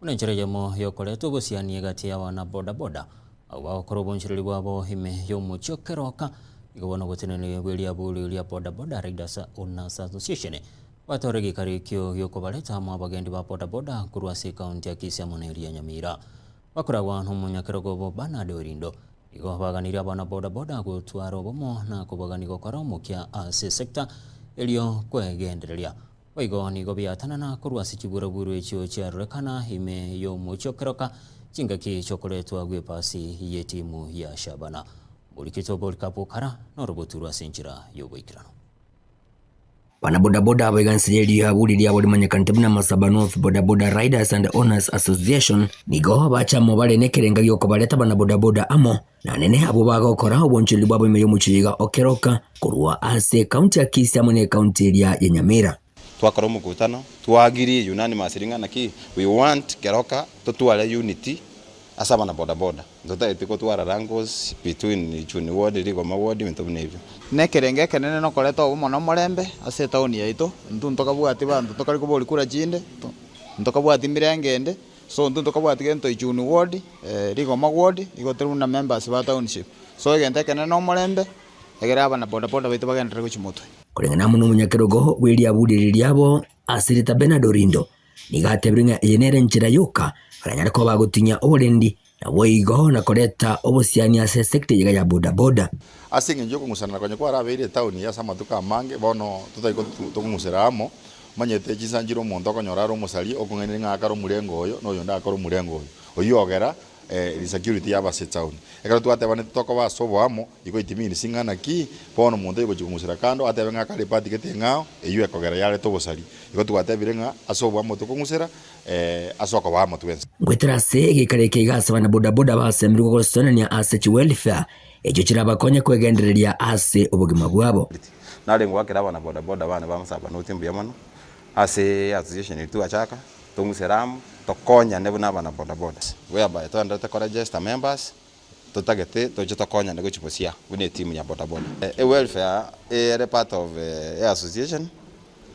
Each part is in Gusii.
Buna enchera eyemo y'okoreta obosiani egati y'abana boda boda abwo bagokora obonchoreri bwabo ime y'omochie o Keroka, igo bono oboteneneri bw'eriaburi ria Boda Boda Riders Owners Association batore egeikaro ekio giokobareta amo abagendi ba boda boda korwa ase ekaunti ya Kisii amo neria ya Nyamira. Bakoragwa nomonyakerogo obo Bernard Orindo igo baganirie abana boda boda gotwara obomo na kobagani gokora omokia ase esecta erio kwegendereria. Boigo nigo biatanana korwa ase chiburaburu echio chiarorekana ime y'omochie o Keroka chingaki chi'okoretwa gw'epasi y'etimu ya Shabana. Borikito Polycarp Okara noroboturwa ase enchera y'oboikeranu. Banabodaboda abaiganseria eriabu riria rimanyekanete buna Masaba North Bodaboda Riders and Owners Association nigo bacha amo bare nekerenga giokobareta banabodaboda amo na nene abwo bagokora obonchoreri bwabo ime y'omochie oyo iga o Keroka korwa ase ekaunti ya Kisii amo n'ekaunti eria ya Nyamira. Twakora omokutano, twa-agree unanimously ng'a naki we want Keroka totware unity ase abana boda boda. Ntotageti gotwara wrangles between Ichuni ward, Rigoma ward, ebinto buna ebio. Nekerengo ekenene nokoreta obomo na omorembe ase etaoni yaito, intwe ntokabwati banto tokari koboria kura chinde, ntokabwati mirenge ende. So intwe ntokabwati gento Ichuni ward, Rigoma ward, igo tore buna members ba township. So egento ekenene na omorembe, egere abana boda boda baito bagenderere gochia motwe. Koreng'ana amo nomonyakerogo bw'eriaburi eri riabo ase rieta Bernard Orindo, nigo atebire ng'a eye nere enchera yoka baranyare koba bagotinyia oborendi naboigo na koreta obosiani ase esecta eyega ya boda boda. Ase engencho y'okong'usanana konya kwarabeire etaoni eye ase amatuko amange, bono totari tokong'usera amo, Omanyete chinsa nchire omonto okonyora are omosaria okong'ainire ng'a akare omorengo oyo na oyonde akare omorengo oyo. Oyio ogera insecurity yaba ase etown. Ekero twatebanete tokoba ase oboamo, igo it means ng'a naki bono omonto oyo ogochia kong'usera kando atebe ng'a akare eparty gete eng'ao, eyio ekogera yareta obosari. Igo twatebire ng'a ase oboamo tokong'usera ase okoba amo twensi. Goetera ase egeikaro eke iga ase abanabodaboda basemerirwe gosonania ase chiwelfare echio chirabakonye kwegendereria ase obogima bwabo. Nare ngoakera abana boda boda bane ba Masabanoti mbuya mono ase association eri twachaka, tong'usere amo, tokonyane buna abana boda boda. Whereby toenderete ko register members, totagete toche tokonyane gochia bosia buna etimu ya boda boda. Ewelfare ere part of e association,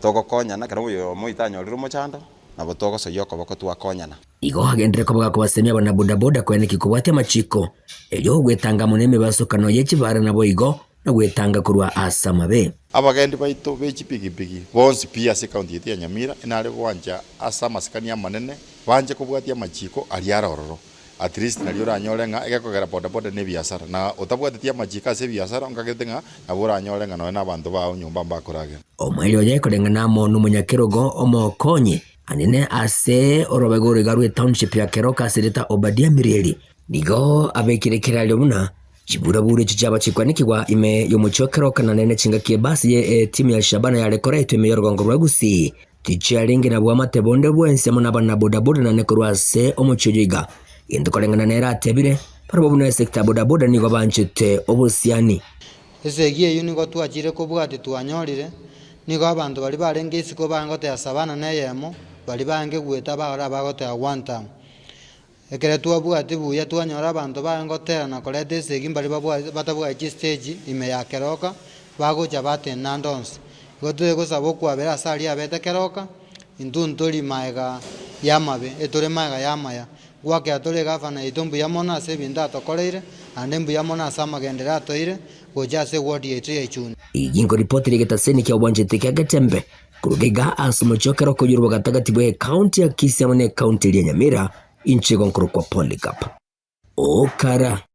togokonyana ekero oyomo oito anyorire omochando, nabo togosoyia okoboko twakonyana. Igo agenderere koba gakobasemia abana boda boda koeneki kobwatia amachiko, erio ogwetanga amo nemebasokano ye chibara naboigo na gwetanga korwa ase amabe. Abagendi baito be chipigipigi bonsi pi ase ekaunti yaito ya Nyamira inare gwancha ase amasikani amanene banche kobwatia amachiko aria are ororo. At least nario oranyore ng'a egekogera bodaboda ne ebiasara na otabwateti amachiko ase ebiasara onkagerete ng'a nabo oranyore ng'a nonya na abanto bao nyomba mbakoragera. Omoerio oye koreng'ana amo nomonyakerogo omokonyi anene ase orobego oroiga rw'etownship ya Keroka ase erieta Obadia Mirieri, nigo abekire ekerario buna Chiburaburu echi chiabachikwanekigwa ime y'omochie o Keroka na nene chingaki ebasi ye etimu ya Shabana yare koretwa ime y'orogongo rwa Gusii. Tichiarenge na bwamate bonde bwensi amo nabana bodaboda nane korwa ase omochie oyio iga. Gento koreng'ana nere atebire, barabwo buna esekta ya bodaboda nigo banchete obosiani. Esegi eyio nigo twachire kobwatia twanyorire, nigo abanto baria barenge isiko baange goteba Savana neyemo, baria baange goeta bagora abagoteba one term. Ekero twabwate buya twanyora abanto baye ngotera na koreta esegi mbaria babwate batabwati chistage ime ya keroka, bagocha batenena ande onsi. Igo tore gosaba okwabera ase aria abete keroka, intwe ntori maega y'amabe, etore maega y'amaya. Gwakera tore egavana yaito mbuya mono ase ebinto atokoreire, naende mbuya mono ase amagenderero atoire gocha ase eward yaito ya Ichuni. Eyio nkoripotera egetaseni kia obwanchete kia Getembe Korwa iga ase omochie o Keroka oyore bw'agatagati bw'ecounty ya Kisii amo n'ecounty eria ya Nyamira, inche igo nkorokwa Polycarp. Okara.